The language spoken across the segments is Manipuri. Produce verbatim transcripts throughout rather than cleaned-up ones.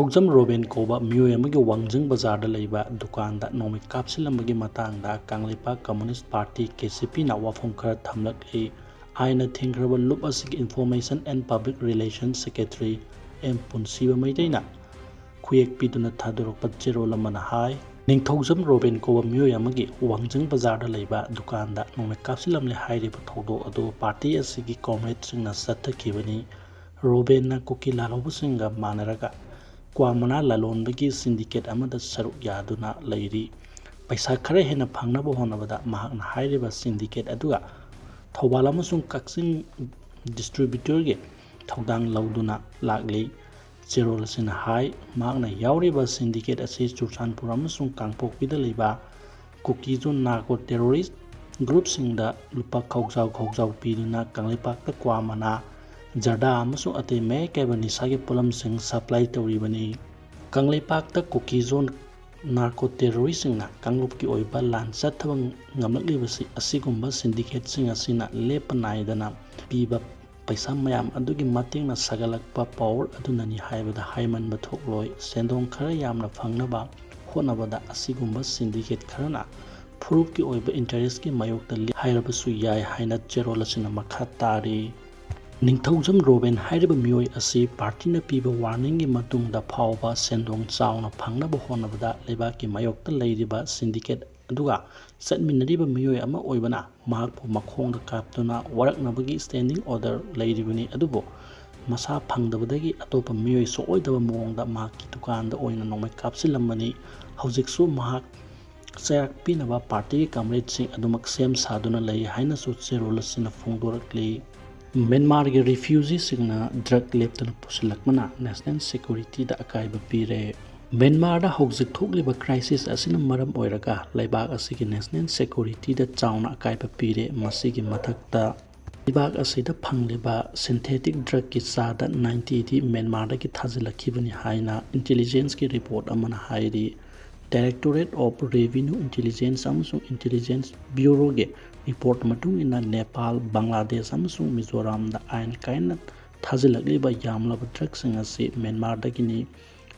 ꯅꯤꯡꯊꯧꯖꯝ ꯔꯣꯕꯦꯟ ꯀꯧꯕ ꯃꯤꯑꯣꯏ ꯑꯃꯒꯤ ꯋꯥꯡꯖꯤꯡ ꯕꯖꯥꯔꯗ ꯂꯩꯕ ꯗꯨꯀꯥꯟꯗ ꯅꯣꯡꯃꯩ ꯀꯥꯞꯁꯤꯜꯂꯝꯕꯒꯤ ꯃꯇꯥꯡꯗ Kangleipak Communist Party, K C P ꯅ ꯋꯥꯐꯝ ꯈꯔ ꯊꯝꯂꯛꯂꯤ꯫ ꯑꯥꯏꯟꯅ ꯊꯤꯡꯈ꯭ꯔꯕ ꯂꯨꯞ ꯑꯁꯤꯒꯤ Information and Public Relations Secretary M ꯄꯨꯟꯁꯤꯕ ꯃꯩꯇꯩꯅ ꯈꯨꯌꯦꯛ ꯄꯤꯗꯨꯅ ꯊꯥꯗꯣꯔꯛꯄ ꯆꯦꯔꯣꯜ ꯑꯃꯅ ꯍꯥꯏ, ꯅꯤꯡꯊꯧꯖꯝ ꯔꯣꯕꯦꯟ ꯀꯧꯕ ꯃꯤꯑꯣꯏ ꯑꯃꯒꯤ ꯋꯥꯡꯖꯤꯡ ꯕꯖꯥꯔꯗ ꯂꯩꯕ ꯗꯨꯀꯥꯟꯗ ꯅꯣꯡꯃꯩ ꯀꯥꯞꯁꯤꯜꯂꯝꯂꯦ ꯍꯥꯏꯔꯤꯕ ꯊꯧꯗꯣꯛ ꯑꯗꯨ ꯄꯥꯔꯇꯤ ꯑꯁꯤꯒꯤ ꯀꯣꯝꯔꯦꯗꯁꯤꯡꯅ ꯆꯠꯊꯈꯤꯕꯅꯤ꯫ ꯔꯣꯕꯦꯟꯅ ꯀꯨꯀꯤ ꯂꯥꯜꯍꯧꯕꯁꯤꯡꯒ ꯃꯥꯟꯅꯔꯒ ꯀ꯭ꯋꯥ ꯃꯅꯥ ꯂꯂꯣꯟꯕꯒꯤ ꯁꯤꯟꯗꯤꯀꯦꯠ ꯑꯃꯗ ꯁꯔꯨꯛ ꯌꯥꯗꯨꯅ ꯂꯩꯔꯤ꯫ ꯄꯩꯁꯥ ꯈꯔ ꯍꯦꯟꯅ ꯐꯪꯅꯕ ꯍꯣꯠꯅꯕꯗ ꯃꯍꯥꯛꯅ ꯍꯥꯏꯔꯤꯕ ꯁꯤꯟꯗꯤꯀꯦꯠ ꯑꯗꯨꯒ ꯊꯧꯕꯥꯜ ꯑꯃꯁꯨꯡ ꯀꯛꯆꯤꯡ ꯗꯤꯁꯇ꯭ꯔꯤꯕ꯭ꯌꯨꯇꯔꯒꯤ ꯊꯧꯗꯥꯡ ꯂꯧꯗꯨꯅ ꯂꯥꯛꯂꯤ꯫ ꯆꯦꯔꯣꯜ ꯑꯁꯤꯅ ꯍꯥꯏ, ꯃꯍꯥꯛꯅ ꯌꯥꯎꯔꯤꯕ ꯁꯤꯟꯗꯤꯀꯦꯠ ꯑꯁꯤ ꯆꯨꯔꯆꯥꯟꯄꯨꯔ ꯑꯃꯁꯨꯡ ꯀꯥꯡꯄꯣꯛꯄꯤꯗ ꯂꯩꯕ ꯀꯨꯀꯤ ꯖꯣꯟ ꯅꯥꯔꯀꯣ ꯇꯦꯔꯣꯔꯤꯁ ꯒ꯭ꯔꯨꯞꯁꯤꯡꯗ ꯂꯨꯄꯥ ꯈꯥꯎꯖꯥꯎ ꯈꯥꯎꯖꯥꯎ ꯄꯤꯗꯨꯅ ꯀꯪꯂꯩꯄꯥꯛꯇ ꯀ꯭ꯋꯥ ꯃꯅꯥ, ꯖꯔꯗꯥ ꯑꯃꯁꯨꯡ ꯑꯇꯩ ꯃꯌꯥꯏ ꯀꯥꯏꯕ ꯅꯤꯁꯥꯒꯤ ꯄꯣꯠꯂꯝꯁꯤꯡ ꯁꯄ꯭ꯂꯥꯏ ꯇꯧꯔꯤꯕꯅꯤ꯫ ꯀꯪꯂꯩꯄꯥꯛꯇ ꯀꯨꯀꯤ ꯖꯣꯟ ꯅꯥꯔꯀꯣ ꯇꯦꯔꯣꯔꯤꯁꯁꯤꯡꯅ ꯀꯥꯡꯂꯨꯞꯀꯤ ꯑꯣꯏꯕ ꯂꯥꯟ ꯆꯠꯊꯕ ꯉꯝꯂꯛꯂꯤꯕꯁꯤ ꯑꯁꯤꯒꯨꯝꯕ ꯁꯤꯟꯗꯤꯀꯦꯠꯁꯤꯡ ꯑꯁꯤꯅ ꯂꯦꯞꯄ ꯅꯥꯏꯗꯅ ꯄꯤꯕ ꯄꯩꯁꯥ ꯃꯌꯥꯝ ꯑꯗꯨꯒꯤ ꯃꯇꯦꯡꯅ ꯁꯥꯒꯠꯂꯛꯄ ꯄꯥꯋꯔ ꯑꯗꯨꯅꯅꯤ ꯍꯥꯏꯕꯗ ꯍꯥꯏꯃꯟꯕ ꯊꯣꯛꯂꯣꯏ꯫ ꯁꯦꯟꯗꯣꯡ ꯈꯔ ꯌꯥꯝꯅ ꯐꯪꯅꯕ ꯍꯣꯠꯅꯕꯗ ꯑꯁꯤꯒꯨꯝꯕ ꯁꯤꯟꯗꯤꯀꯦꯠ ꯈꯔꯅ ꯐꯨꯔꯨꯞꯀꯤ ꯑꯣꯏꯕ ꯏꯟꯇꯔꯦꯁꯀꯤ ꯃꯥꯌꯣꯛꯇ ꯂꯦꯞ ꯍꯥꯏꯔꯕꯁꯨ ꯌꯥꯏ ꯍꯥꯏꯅ ꯆꯦꯔꯣꯜ ꯑꯁꯤꯅ ꯃꯈꯥ ꯇꯥꯔꯤ꯫ ꯅꯤꯡꯊꯧꯖꯝ ꯔꯣꯕꯦꯟ ꯍꯥꯏꯔꯤꯕ ꯃꯤꯑꯣꯏ ꯑꯁꯤ ꯄꯥꯔꯇꯤꯅ ꯄꯤꯕ ꯋꯥꯔꯅꯤꯡꯒꯤ ꯃꯇꯨꯡꯗ ꯐꯥꯎꯕ ꯁꯦꯟꯗꯣꯡ ꯆꯥꯎꯅ ꯐꯪꯅꯕ ꯍꯣꯠꯅꯕꯗ ꯂꯩꯕꯥꯛꯀꯤ ꯃꯥꯌꯣꯛꯇ ꯂꯩꯔꯤꯕ ꯁꯤꯟꯗꯤꯀꯦꯠ ꯑꯗꯨꯒ ꯆꯠꯃꯤꯟꯅꯔꯤꯕ ꯃꯤꯑꯣꯏ ꯑꯃ ꯑꯣꯏꯕꯅ ꯃꯍꯥꯛꯄꯨ ꯃꯈꯣꯡꯗ ꯀꯥꯞꯇꯨꯅ ꯋꯥꯔꯛꯅꯕꯒꯤ ꯁ꯭ꯇꯦꯟꯗꯤꯡ ꯑꯣꯔꯗꯔ ꯂꯩꯔꯤꯕꯅꯤ꯫ ꯑꯗꯨꯕꯨ ꯃꯁꯥ ꯐꯪꯗꯕꯗꯒꯤ ꯑꯇꯣꯞꯄ ꯃꯤꯑꯣꯏ ꯁꯣꯛꯑꯣꯏꯗꯕ ꯃꯑꯣꯡꯗ ꯃꯍꯥꯛꯀꯤ ꯗꯨꯀꯥꯟꯗ ꯑꯣꯏꯅ ꯅꯣꯡꯃꯩ ꯀꯥꯞꯁꯤꯜꯂꯝꯕꯅꯤ꯫ ꯍꯧꯖꯤꯛꯁꯨ ꯃꯍꯥꯛ ꯆꯩꯔꯥꯛ ꯄꯤꯅꯕ ꯄꯥꯔꯇꯤꯒꯤ ꯀꯝꯔꯦꯗꯁꯤꯡ ꯑꯗꯨꯃꯛ ꯁꯦꯝ ꯁꯥꯗꯨꯅ ꯂꯩ ꯍꯥꯏꯅꯁꯨ ꯆꯦꯔꯣꯜ ꯑꯁꯤꯅ ꯐꯣꯡꯗꯣꯔꯛꯂꯤ꯫ ꯃ꯭ꯌꯥꯟꯃꯥꯔꯒꯤ ꯔꯤꯐ꯭ꯌꯨꯖꯤꯁꯤꯡꯅ ꯗ꯭ꯔꯒ ꯂꯦꯞꯇꯅ ꯄꯨꯁꯤꯜꯂꯛꯄꯅ ꯅꯦꯁꯅꯦꯜ ꯁꯦꯀ꯭ꯌꯨꯔꯤꯇꯤꯗ ꯑꯀꯥꯏꯕ ꯄꯤꯔꯦ꯫ ꯃ꯭ꯌꯥꯟꯃꯥꯔꯗ ꯍꯧꯖꯤꯛ ꯊꯣꯛꯂꯤꯕ ꯀ꯭ꯔꯥꯏꯁꯤꯁ ꯑꯁꯤꯅ ꯃꯔꯝ ꯑꯣꯏꯔꯒ ꯂꯩꯕꯥꯛ ꯑꯁꯤꯒꯤ ꯅꯦꯁꯅꯦꯜ ꯁꯦꯀ꯭ꯌꯨꯔꯤꯇꯤꯗ ꯆꯥꯎꯅ ꯑꯀꯥꯏꯕ ꯄꯤꯔꯦ꯫ ꯃꯁꯤꯒꯤ ꯃꯊꯛꯇ ꯂꯩꯕꯥꯛ ꯑꯁꯤꯗ ꯐꯪꯂꯤꯕ ꯁꯤꯟꯊꯦꯇꯤꯛ ꯗ꯭ꯔꯒꯀꯤ ꯆꯥꯗ ꯅꯥꯏꯟꯇꯤꯗꯤ ꯃ꯭ꯌꯥꯟꯃꯥꯔꯗꯒꯤ ꯊꯥꯖꯤꯜꯂꯛꯈꯤꯕꯅꯤ ꯍꯥꯏꯅ ꯏꯟꯇꯦꯂꯤꯖꯦꯟꯁꯀꯤ ꯔꯤꯄꯣꯔꯠ ꯑꯃꯅ ꯍꯥꯏꯔꯤ꯫ Directorate of Revenue Intelligence ꯑꯃꯁꯨꯡ ꯏꯟꯇꯦꯂꯤꯖꯦꯟꯁ ꯕ꯭ꯌꯨꯔꯣꯒꯤ ꯔꯤꯄꯣꯔꯠ ꯃꯇꯨꯡ ꯏꯟꯅ ꯅꯦꯄꯥꯜ, ꯕꯪꯒ꯭ꯂꯥꯗꯦꯁ ꯑꯃꯁꯨꯡ ꯃꯤꯖꯣꯔꯥꯝꯗ ꯑꯥꯏꯟ ꯀꯥꯏꯅ ꯊꯥꯖꯤꯜꯂꯛꯂꯤꯕ ꯌꯥꯝꯂꯕ ꯗ꯭ꯔꯒꯁꯤꯡ ꯑꯁꯤ ꯃ꯭ꯌꯥꯟꯃꯥꯔꯗꯒꯤꯅꯤ꯫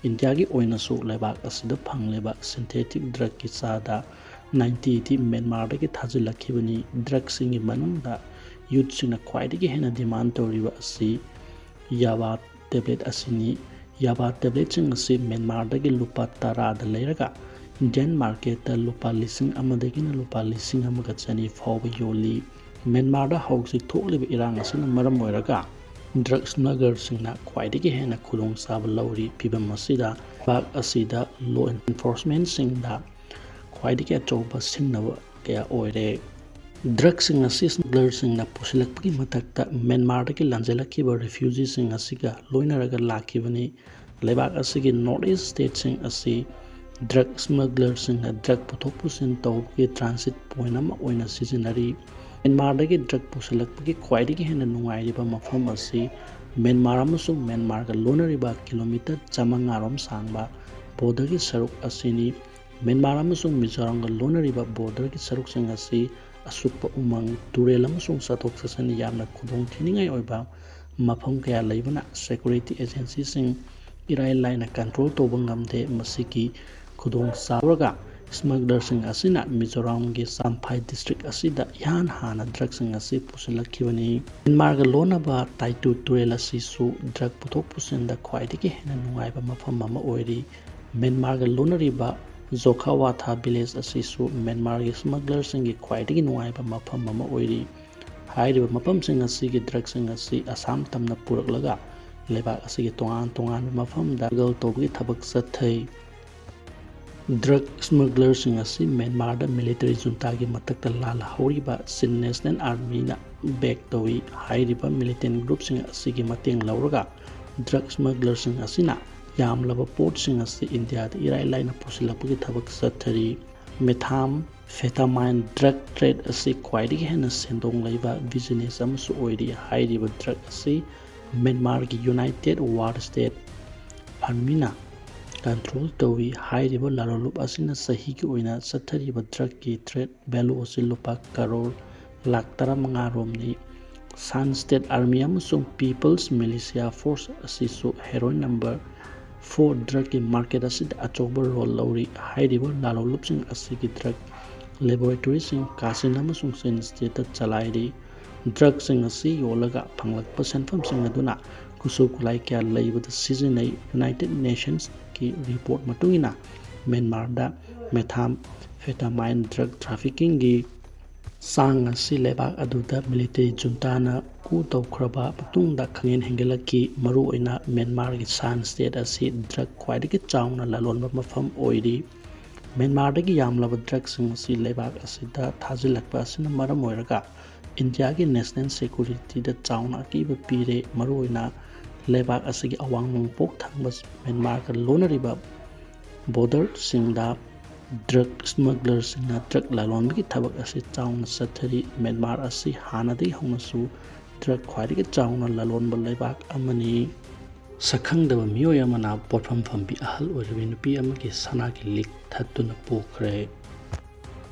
ꯏꯟꯗꯤꯌꯥꯒꯤ ꯑꯣꯏꯅꯁꯨ ꯂꯩꯕꯥꯛ ꯑꯁꯤꯗ ꯐꯪꯂꯤꯕ synthetic drugꯀꯤ ꯆꯥꯗ ninety ꯗꯤ ꯃ꯭ꯌꯥꯟꯃꯥꯔꯗꯒꯤ ꯊꯥꯖꯤꯜꯂꯛꯈꯤꯕꯅꯤ꯫ Drugꯁꯤꯡꯒꯤ ꯃꯅꯨꯡꯗ youthꯁꯤꯡꯅ ꯈ꯭ꯋꯥꯏꯗꯒꯤ ꯍꯦꯟꯅ demand ꯇꯧꯔꯤꯕ ꯑꯁꯤ ꯌꯥꯕꯥ tablet ꯑꯁꯤꯅꯤ꯫ ꯌꯥꯕꯥ tabletꯁꯤꯡ ꯑꯁꯤ ꯃ꯭ꯌꯥꯟꯃꯥꯔꯗꯒꯤ ꯂꯨꯄꯥ ꯇꯔꯥꯗ ꯂꯩꯔꯒ Indian marketꯇ ꯂꯨꯄꯥ ꯂꯤꯁꯤꯡ ꯑꯃꯗꯒꯤꯅ ꯂꯨꯄꯥ ꯂꯤꯁꯤꯡ ꯑꯃꯒ ꯆꯅꯤ ꯐꯥꯎꯕ ꯌꯣꯜꯂꯤ꯫ ꯃ꯭ꯌꯥꯟꯃꯥꯔꯗ ꯍꯧꯖꯤꯛ ꯊꯣꯛꯂꯤꯕ ꯏꯔꯥꯡ ꯑꯁꯤꯅ ꯃꯔꯝ ꯑꯣꯏꯔꯒ drug smugglerꯁꯤꯡꯅ ꯈ꯭ꯋꯥꯏꯗꯒꯤ ꯍꯦꯟꯅ ꯈꯨꯗꯣꯡꯆꯥꯕ ꯂꯧꯔꯤ꯫ ꯐꯤꯚꯝ ꯑꯁꯤꯗ ꯂꯩꯕꯥꯛ ꯑꯁꯤꯗ law enforcementꯁꯤꯡꯗ ꯈ꯭ꯋꯥꯏꯗꯒꯤ ꯑꯆꯧꯕ ꯁꯤꯡꯅꯕ ꯀꯌꯥ ꯑꯣꯏꯔꯦ꯫ Drugꯁꯤꯡ ꯑꯁꯤ smugglerꯁꯤꯡꯅ ꯄꯨꯁꯤꯜꯂꯛꯄꯒꯤ ꯃꯊꯛꯇ ꯃ꯭ꯌꯥꯟꯃꯥꯔꯗꯒꯤ ꯂꯥꯟꯖꯦꯜꯂꯛꯈꯤꯕ refugeeꯁꯤꯡ ꯑꯁꯤꯒ ꯂꯣꯏꯅꯔꯒ ꯂꯥꯛꯈꯤꯕꯅꯤ꯫ ꯂꯩꯕꯥꯛ ꯑꯁꯤꯒꯤ North East stateꯁꯤꯡ ꯑꯁꯤ drug smugglerꯁꯤꯡꯅ drug ꯄꯨꯊꯣꯛ ꯄꯨꯁꯤꯟ ꯇꯧꯕꯒꯤ transit point ꯑꯃ ꯑꯣꯏꯅ ꯁꯤꯖꯤꯟꯅꯔꯤ꯫ ꯃ꯭ꯌꯥꯟꯃꯥꯔꯗꯒꯤ drug ꯄꯨꯁꯤꯜꯂꯛꯄꯒꯤ ꯈ꯭ꯋꯥꯏꯗꯒꯤ ꯍꯦꯟꯅ ꯅꯨꯡꯉꯥꯏꯔꯤꯕ ꯃꯐꯝ ꯑꯁꯤ ꯃ꯭ꯌꯥꯟꯃꯥꯔ ꯑꯃꯁꯨꯡ ꯃ꯭ꯌꯥꯟꯃꯥꯔꯒ ꯂꯣꯟꯅꯔꯤꯕ kilometre ꯆꯥꯃꯉꯥ ꯔꯣꯝ ꯁꯥꯡꯕ borderꯒꯤ ꯁꯔꯨꯛ ꯑꯁꯤꯅꯤ꯫ ꯃ꯭ꯌꯥꯟꯃꯥꯔ ꯑꯃꯁꯨꯡ ꯃꯤꯖꯣꯔꯥꯝꯒ ꯂꯣꯟꯅꯔꯤꯕ borderꯒꯤ ꯁꯔꯨꯛꯁꯤꯡ ꯑꯁꯤ ꯑꯁꯨꯛꯄ ꯎꯃꯪ, ꯇꯨꯔꯦꯜ ꯑꯃꯁꯨꯡ ꯆꯠꯊꯣꯛ ꯆꯠꯁꯤꯟ ꯌꯥꯝꯅ ꯈꯨꯗꯣꯡ ꯊꯤꯅꯤꯡꯉꯥꯏ ꯑꯣꯏꯕ ꯃꯐꯝ ꯀꯌꯥ ꯂꯩꯕꯅ security agencyꯁꯤꯡ ꯏꯔꯥꯏ ꯂꯥꯏꯅ control ꯇꯧꯕ ꯉꯝꯗꯦ꯫ ꯃꯁꯤꯒꯤ ꯈꯨꯗꯣꯡ ꯆꯥꯔꯒ smugglerꯁꯤꯡ ꯑꯁꯤꯅ ꯃꯤꯖꯣꯔꯥꯝꯒꯤ ꯆꯝꯐꯥꯏ district ꯑꯁꯤꯗ ꯏꯍꯥꯟ ꯍꯥꯟꯅ drugꯁꯤꯡ ꯑꯁꯤ ꯄꯨꯁꯤꯜꯂꯛꯈꯤꯕꯅꯤ꯫ ꯃ꯭ꯌꯥꯟꯃꯥꯔꯒ ꯂꯣꯟꯅꯕ ꯇꯥꯏꯇꯨ ꯇꯨꯔꯦꯜ ꯑꯁꯤꯁꯨ drug ꯄꯨꯊꯣꯛ ꯄꯨꯁꯤꯟꯗ ꯈ꯭ꯋꯥꯏꯗꯒꯤ ꯍꯦꯟꯅ ꯅꯨꯡꯉꯥꯏꯕ ꯃꯐꯝ ꯑꯃ ꯑꯣꯏꯔꯤ꯫ ꯃ꯭ꯌꯥꯟꯃꯥꯔꯒ ꯂꯣꯟꯅꯔꯤꯕ ꯖꯣꯈꯥꯋꯥꯊꯥ village ꯑꯁꯤꯁꯨ ꯃ꯭ꯌꯥꯟꯃꯥꯔꯒꯤ smugglerꯁꯤꯡꯒꯤ ꯈ꯭ꯋꯥꯏꯗꯒꯤ ꯅꯨꯡꯉꯥꯏꯕ ꯃꯐꯝ ꯑꯃ ꯑꯣꯏꯔꯤ꯫ ꯍꯥꯏꯔꯤꯕ ꯃꯐꯝꯁꯤꯡ ꯑꯁꯤꯒꯤ drugꯁꯤꯡ ꯑꯁꯤ ꯑꯁꯥꯝ ꯇꯝꯅ ꯄꯨꯔꯛꯂꯒ ꯂꯩꯕꯥꯛ ꯑꯁꯤꯒꯤ ꯇꯣꯉꯥꯟ ꯇꯣꯉꯥꯟꯕ ꯃꯐꯝꯗ smuggle ꯇꯧꯕꯒꯤ ꯊꯕꯛ ꯆꯠꯊꯩ꯫ Drug smugglerꯁꯤꯡ ꯑꯁꯤ ꯃ꯭ꯌꯥꯟꯃꯥꯔꯗ military juntaꯒꯤ ꯃꯊꯛꯇ ꯂꯥꯜꯍꯧꯔꯤꯕ Chin National Armyꯅ back ꯇꯧꯏ꯫ ꯍꯥꯏꯔꯤꯕ militant groupꯁꯤꯡ ꯑꯁꯤꯒꯤ ꯃꯇꯦꯡ ꯂꯧꯔꯒ drug smugglerꯁꯤꯡ ꯑꯁꯤꯅ ꯌꯥꯝꯂꯕ ꯄꯣꯠꯁꯤꯡ ꯑꯁꯤ ꯏꯟꯗꯤꯌꯥꯗ ꯏꯔꯥꯏ ꯂꯥꯏꯅ ꯄꯨꯁꯤꯜꯂꯛꯄꯒꯤ ꯊꯕꯛ ꯆꯠꯊꯔꯤ꯫ Methamphetamine drug trade ꯑꯁꯤ ꯈ꯭ꯋꯥꯏꯗꯒꯤ ꯍꯦꯟꯅ ꯁꯦꯟꯗꯣꯡ ꯂꯩꯕ business ꯑꯃꯁꯨ ꯑꯣꯏꯔꯤ꯫ ꯍꯥꯏꯔꯤꯕ drug ꯑꯁꯤ ꯃ꯭ꯌꯥꯟꯃꯥꯔꯒꯤ United War State Armyꯅ control ꯇꯧꯏ꯫ ꯍꯥꯏꯔꯤꯕ ꯂꯥꯂꯣꯟꯂꯨꯞ ꯑꯁꯤꯅ ꯆꯍꯤꯒꯤ ꯑꯣꯏꯅ ꯆꯠꯊꯔꯤꯕ drugꯀꯤ trade value ꯑꯁꯤ ꯂꯨꯄꯥ ꯀꯔꯣꯔ ꯂꯥꯈ ꯇꯔꯥꯃꯉꯥ ꯔꯣꯝꯅꯤ꯫ Shan State Army ꯑꯃꯁꯨꯡ People's Militia Force ꯑꯁꯤꯁꯨ heroin number ꯐꯣꯔ ꯗ꯭ꯔꯒꯀꯤ ꯃꯥꯔꯀꯦꯠ ꯑꯁꯤꯗ ꯑꯆꯧꯕ ꯔꯣꯜ ꯂꯧꯔꯤ꯫ ꯍꯥꯏꯔꯤꯕ ꯂꯥꯂꯣꯟꯂꯨꯞꯁꯤꯡ ꯑꯁꯤꯒꯤ ꯗ꯭ꯔꯒ ꯂꯦꯕꯣꯔꯦꯇꯣꯔꯤꯁꯤꯡ ꯀꯥꯆꯤꯟ ꯑꯃꯁꯨꯡ ꯆꯦꯟ ꯁ꯭ꯇꯦꯠꯇ ꯆꯂꯥꯏꯔꯤ꯫ ꯗ꯭ꯔꯒꯁꯤꯡ ꯑꯁꯤ ꯌꯣꯜꯂꯒ ꯐꯪꯂꯛꯄ ꯁꯦꯟꯐꯝꯁꯤꯡ ꯑꯗꯨꯅ ꯈꯨꯠꯁꯨ ꯈꯨꯠꯂꯥꯏ ꯀꯌꯥ ꯂꯩꯕꯗ ꯁꯤꯖꯤꯟꯅꯩ꯫ ꯌꯨꯅꯥꯏꯇꯦꯗ ꯅꯦꯁꯟꯁꯀꯤ ꯔꯤꯄꯣꯔꯠ ꯃꯇꯨꯡ ꯏꯟꯅ, ꯃ꯭ꯌꯥꯟꯃꯥꯔꯗ ꯃꯦꯊꯥꯝꯐꯦꯇꯥꯃꯥꯏꯟ ꯗ꯭ꯔꯒ ꯇ꯭ꯔꯥꯐꯤꯀꯤꯡꯒꯤ ꯆꯥꯡ ꯑꯁꯤ ꯂꯩꯕꯥꯛ ꯑꯗꯨꯗ ꯃꯤꯂꯤꯇꯔꯤ ꯖꯨꯟꯇꯥꯅ ꯀꯨ ꯇꯧꯈ꯭ꯔꯕ ꯃꯇꯨꯡꯗ ꯈꯪꯍꯦꯟ ꯍꯦꯟꯒꯠꯂꯛꯈꯤ꯫ ꯃꯔꯨꯑꯣꯏꯅ ꯃ꯭ꯌꯥꯟꯃꯥꯔꯒꯤ ꯁꯥꯟ ꯁ꯭ꯇꯦꯠ ꯑꯁꯤ ꯗ꯭ꯔꯒ ꯈ꯭ꯋꯥꯏꯗꯒꯤ ꯆꯥꯎꯅ ꯂꯂꯣꯟꯕ ꯃꯐꯝ ꯑꯣꯏꯔꯤ꯫ ꯃ꯭ꯌꯥꯟꯃꯥꯔꯗꯒꯤ ꯌꯥꯝꯂꯕ ꯗ꯭ꯔꯒꯁꯤꯡ ꯑꯁꯤ ꯂꯩꯕꯥꯛ ꯑꯁꯤꯗ ꯊꯥꯖꯤꯜꯂꯛꯄ ꯑꯁꯤꯅ ꯃꯔꯝ ꯑꯣꯏꯔꯒ ꯏꯟꯗꯤꯌꯥꯒꯤ ꯅꯦꯁꯅꯦꯜ ꯁꯦꯀ꯭ꯌꯨꯔꯤꯇꯤꯗ ꯆꯥꯎꯅ ꯑꯀꯤꯕ ꯄꯤꯔꯦ꯫ ꯃꯔꯨꯑꯣꯏꯅ ꯂꯩꯕꯥꯛ ꯑꯁꯤꯒꯤ ꯑꯋꯥꯡ ꯅꯣꯡꯄꯣꯛ ꯊꯪꯕ ꯃ꯭ꯌꯥꯟꯃꯥꯔꯒ ꯂꯣꯟꯅꯔꯤꯕ ꯕꯣꯔꯗꯔꯁꯤꯡꯗ ꯗ꯭ꯔꯒ ꯁ꯭ꯃꯒꯂꯔꯁꯤꯡꯅ ꯗ꯭ꯔꯒ ꯂꯂꯣꯟꯕꯒꯤ ꯊꯕꯛ ꯑꯁꯤ ꯆꯥꯎꯅ ꯆꯠꯊꯔꯤ꯫ ꯃ꯭ꯌꯥꯟꯃꯥꯔ ꯑꯁꯤ ꯍꯥꯟꯅꯗꯒꯤ ꯍꯧꯅꯁꯨ ꯗ꯭ꯔꯒ ꯈ꯭ꯋꯥꯏꯗꯒꯤ ꯆꯥꯎꯅ ꯂꯂꯣꯟꯕ ꯂꯩꯕꯥꯛ ꯑꯃꯅꯤ꯫ ꯁꯛꯈꯪꯗꯕ ꯃꯤꯑꯣꯏ ꯑꯃꯅ ꯄꯣꯠꯐꯝ ꯐꯝꯕꯤ ꯑꯍꯜ ꯑꯣꯏꯔꯕꯤ ꯅꯨꯄꯤ ꯑꯃꯒꯤ ꯁꯅꯥꯒꯤ ꯂꯤꯛ ꯊꯠꯇꯨꯅ ꯄꯨꯈ꯭ꯔꯦ꯫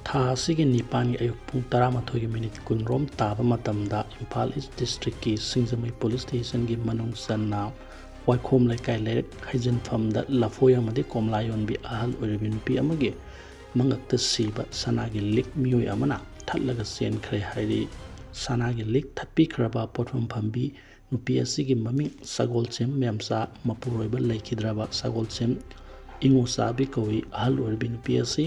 ꯊꯥ ꯑꯁꯤꯒꯤ ꯅꯤꯄꯥꯟꯒꯤ ꯑꯌꯨꯛ ꯄꯨꯡ ꯇꯔꯥꯃꯥꯊꯣꯏꯒꯤ ꯃꯤꯅꯤꯠ ꯀꯨꯟꯔꯣꯝ ꯇꯥꯕ ꯃꯇꯝꯗ ꯏꯝꯐꯥꯜ ꯏꯁ ꯗꯤꯁꯇ꯭ꯔꯤꯛꯀꯤ ꯁꯤꯡꯖꯃꯩ ꯄꯨꯂꯤꯁ ꯁ꯭ꯇꯦꯁꯟꯒꯤ ꯃꯅꯨꯡ ꯆꯟꯅ ꯋꯥꯏꯈꯣꯝ ꯂꯩꯀꯥꯏ ꯂꯥꯏꯔꯛ ꯍꯩꯖꯤꯟꯐꯝꯗ ꯂꯐꯣꯏ ꯑꯃꯗꯤ ꯀꯣꯝꯂꯥ ꯌꯣꯟꯕꯤ ꯑꯍꯜ ꯑꯣꯏꯔꯕꯤ ꯅꯨꯄꯤ ꯑꯃꯒꯤ ꯃꯉꯛꯇ ꯁꯤꯕ ꯁꯅꯥꯒꯤ ꯂꯤꯛ ꯃꯤꯑꯣꯏ ꯑꯃꯅ ꯊꯠꯂꯒ ꯆꯦꯟꯈ꯭ꯔꯦ ꯍꯥꯏꯔꯤ꯫ ꯁꯅꯥꯒꯤ ꯂꯤꯛ ꯊꯠꯄꯤꯈ꯭ꯔꯕ ꯄꯣꯠꯐꯝ ꯐꯝꯕꯤ ꯅꯨꯄꯤ ꯑꯁꯤꯒꯤ ꯃꯃꯤꯡ ꯁꯒꯣꯜꯁꯦꯝ ꯃꯦꯝꯆꯥ, ꯃꯄꯨꯔꯣꯏꯕ ꯂꯩꯈꯤꯗ꯭ꯔꯕ ꯁꯒꯣꯜꯁꯦꯝ ꯏꯉꯣꯆꯥꯕꯤ ꯀꯧꯏ꯫ ꯑꯍꯜ ꯑꯣꯏꯔꯕꯤ ꯅꯨꯄꯤ ꯑꯁꯤ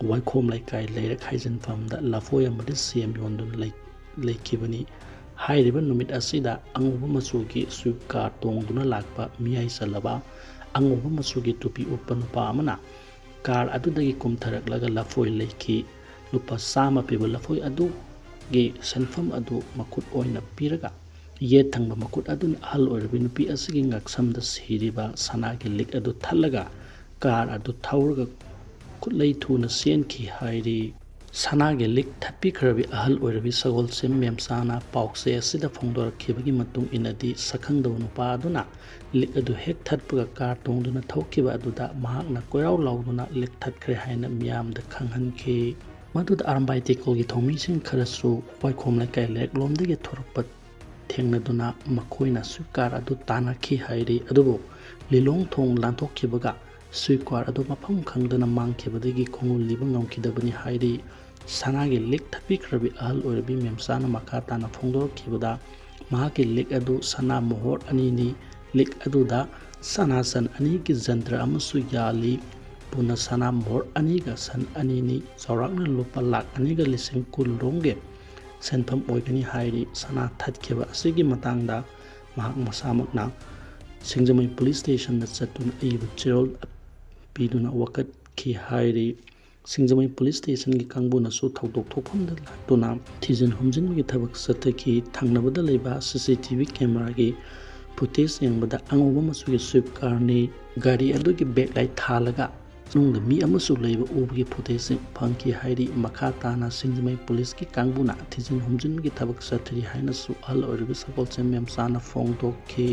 ꯋꯥꯏꯈꯣꯝ ꯂꯩꯀꯥꯏ ꯂꯩꯔꯛ ꯍꯩꯖꯤꯟꯐꯝꯗ ꯂꯐꯣꯏ ꯑꯃꯗꯤ ꯁꯦꯝ ꯌꯣꯟꯗꯨꯅ ꯂꯩ-, ꯂꯩꯈꯤꯕꯅꯤ꯫ ꯍꯥꯏꯔꯤꯕ ꯅꯨꯃꯤꯠ ꯑꯁꯤꯗ ꯑꯉꯧꯕ ꯃꯆꯨꯒꯤ ꯁ꯭ꯋꯤꯐ ꯀꯥꯔ ꯇꯣꯡꯗꯨꯅ ꯂꯥꯛꯄ ꯃꯤꯌꯥꯏ ꯆꯜꯂꯕ ꯑꯉꯧꯕ ꯃꯆꯨꯒꯤ ꯇꯨꯄꯤ ꯎꯞꯄ ꯅꯨꯄꯥ ꯑꯃꯅ ꯀꯥꯔ ꯑꯗꯨꯗꯒꯤ ꯀꯨꯝꯊꯔꯛꯂꯒ ꯂꯐꯣꯏ ꯂꯩꯈꯤ꯫ ꯂꯨꯄꯥ ꯆꯥꯝꯃ ꯄꯤꯕ ꯂꯐꯣꯏ ꯑꯗꯨꯒꯤ ꯁꯦꯟꯐꯝ ꯑꯗꯨ ꯃꯈꯨꯠ ꯑꯣꯏꯅ ꯄꯤꯔꯒ, ꯌꯦꯠ ꯊꯪꯕ ꯃꯈꯨꯠ ꯑꯗꯨꯅ ꯑꯍꯜ ꯑꯣꯏꯔꯕꯤ ꯅꯨꯄꯤ ꯑꯁꯤꯒꯤ ꯉꯛꯁꯝꯗ ꯁꯤꯔꯤꯕ ꯁꯅꯥꯒꯤ ꯂꯤꯛ ꯑꯗꯨ ꯊꯠꯂꯒ ꯀꯥꯔ ꯑꯗꯨ ꯊꯧꯔꯒ ꯈꯨꯠꯂꯩ ꯊꯨꯅ ꯆꯦꯟꯈꯤ ꯍꯥꯏꯔꯤ꯫ ꯁꯅꯥꯒꯤ ꯂꯤꯛ ꯊꯠꯄꯤꯈ꯭ꯔꯕꯤ ꯑꯍꯜ ꯑꯣꯏꯔꯕꯤ ꯁꯒꯣꯜꯁꯦꯝ ꯃꯦꯝꯆꯥꯅ ꯄꯥꯎꯆꯦ ꯑꯁꯤꯗ ꯐꯣꯡꯗꯣꯔꯛꯈꯤꯕꯒꯤ ꯃꯇꯨꯡ ꯏꯟꯅꯗꯤ, ꯁꯛꯈꯪꯗꯕ ꯅꯨꯄꯥ ꯑꯗꯨꯅ ꯂꯤꯛ ꯑꯗꯨ ꯍꯦꯛ ꯊꯠꯄꯒ ꯀꯥꯔ ꯇꯣꯡꯗꯨꯅ ꯊꯣꯛꯈꯤꯕ ꯑꯗꯨꯗ ꯃꯍꯥꯛꯅ ꯀꯣꯏꯔꯥꯎ ꯂꯥꯎꯗꯨꯅ ꯂꯤꯛ ꯊꯠꯈ꯭ꯔꯦ ꯍꯥꯏꯅ ꯃꯤꯌꯥꯝꯗ ꯈꯪꯍꯟꯈꯤ꯫ ꯃꯗꯨꯗ ꯑꯔꯥꯝꯕꯥꯏ ꯇꯦꯀꯣꯜꯒꯤ ꯊꯧꯃꯤꯁꯤꯡ ꯈꯔꯁꯨ ꯋꯥꯏꯈꯣꯝ ꯂꯩꯀꯥꯏ ꯂꯩꯔꯛꯂꯣꯝꯗꯒꯤ ꯊꯣꯔꯛꯄ ꯊꯦꯡꯅꯗꯨꯅ ꯃꯈꯣꯏꯅ ꯁ꯭ꯋꯤꯐ ꯀꯥꯔ ꯑꯗꯨ ꯇꯥꯟꯅꯈꯤ ꯍꯥꯏꯔꯤ꯫ ꯑꯗꯨꯕꯨ ꯂꯤꯂꯣꯡ ꯊꯣꯡ ꯂꯥꯟꯊꯣꯛꯈꯤꯕꯒ ꯁ꯭ꯋꯤꯐ ꯀꯥꯔ ꯑꯗꯨ ꯃꯐꯝ ꯈꯪꯗꯅ ꯃꯥꯡꯈꯤꯕꯗꯒꯤ ꯈꯣꯡꯒꯨꯜ ꯂꯤꯕ ꯉꯝꯈꯤꯗꯕꯅꯤ ꯍꯥꯏꯔꯤ꯫ ꯁꯅꯥꯒꯤ ꯂꯤꯛ ꯊꯠꯄꯤꯈ꯭ꯔꯕꯤ ꯑꯍꯜ ꯑꯣꯏꯔꯕꯤ ꯃꯦꯝꯆꯥꯅ ꯃꯈꯥ ꯇꯥꯅ ꯐꯣꯡꯗꯣꯔꯛꯈꯤꯕꯗ, ꯃꯍꯥꯛꯀꯤ ꯂꯤꯛ ꯑꯗꯨ ꯁꯅꯥ ꯃꯣꯍꯣꯔ ꯑꯅꯤꯅꯤ꯫ ꯂꯤꯛ ꯑꯗꯨꯗ ꯁꯅꯥ ꯁꯟ ꯑꯅꯤꯒꯤ ꯖꯟꯇ꯭ꯔ ꯑꯃꯁꯨ ꯌꯥꯜꯂꯤ꯫ ꯄꯨꯟꯅ ꯁꯅꯥ ꯃꯣꯍꯣꯔ ꯑꯅꯤꯒ ꯁꯟ ꯑꯅꯤꯅꯤ꯫ ꯆꯥꯎꯔꯥꯛꯅ ꯂꯨꯄꯥ ꯂꯥꯈ ꯑꯅꯤꯒ ꯂꯤꯁꯤꯡ ꯀꯨꯟ ꯔꯣꯝꯒꯤ ꯁꯦꯟꯐꯝ ꯑꯣꯏꯒꯅꯤ ꯍꯥꯏꯔꯤ꯫ ꯁꯅꯥ ꯊꯠꯈꯤꯕ ꯑꯁꯤꯒꯤ ꯃꯇꯥꯡꯗ ꯃꯍꯥꯛ ꯃꯁꯥꯃꯛꯅ ꯁꯤꯡꯖꯃꯩ ꯄꯨꯂꯤꯁ ꯁ꯭ꯇꯦꯁꯟꯗ ꯆꯠꯇꯨꯅ ꯑꯏꯕ ꯆꯦꯔꯣꯜ ꯄꯤꯗꯨꯅ ꯋꯥꯀꯠꯈꯤ ꯍꯥꯏꯔꯤ꯫ ꯁꯤꯡꯖꯃꯩ ꯄꯨꯂꯤꯁ ꯁ꯭ꯇꯦꯁꯟꯒꯤ ꯀꯥꯡꯕꯨꯅꯁꯨ ꯊꯧꯗꯣꯛ ꯊꯣꯛꯐꯝꯗ ꯂꯥꯛꯇꯨꯅ ꯊꯤꯖꯤꯟ ꯍꯨꯝꯖꯤꯟꯕꯒꯤ ꯊꯕꯛ ꯆꯠꯊꯈꯤ꯫ ꯊꯪꯅꯕꯗ ꯂꯩꯕ ꯁꯤ ꯁꯤ ꯇꯤ ꯚꯤ ꯀꯦꯃꯦꯔꯥꯒꯤ ꯐꯨꯇꯦꯖ ꯌꯦꯡꯕꯗ ꯑꯉꯧꯕ ꯃꯆꯨꯒꯤ ꯁ꯭ꯋꯤꯐ ꯀꯥꯔꯅꯤ꯫ ꯒꯥꯔꯤ ꯑꯗꯨꯒꯤ ꯕꯦꯛ ꯂꯥꯏꯠ ꯊꯥꯜꯂꯒ ꯃꯅꯨꯡꯗ ꯃꯤ ꯑꯃꯁꯨ ꯂꯩꯕ ꯎꯕꯒꯤ ꯐꯨꯇꯦꯖꯁꯤꯡ ꯐꯪꯈꯤ ꯍꯥꯏꯔꯤ꯫ ꯃꯈꯥ ꯇꯥꯅ ꯁꯤꯡꯖꯃꯩ ꯄꯨꯂꯤꯁꯀꯤ ꯀꯥꯡꯕꯨꯅ ꯊꯤꯖꯤꯟ ꯍꯨꯝꯖꯤꯟꯕꯒꯤ ꯊꯕꯛ ꯆꯠꯊꯔꯤ ꯍꯥꯏꯅꯁꯨ ꯑꯍꯜ ꯑꯣꯏꯔꯕꯤ ꯁꯒꯣꯜꯁꯦꯝ ꯃꯦꯝꯆꯥꯅ ꯐꯣꯡꯗꯣꯛꯈꯤ꯫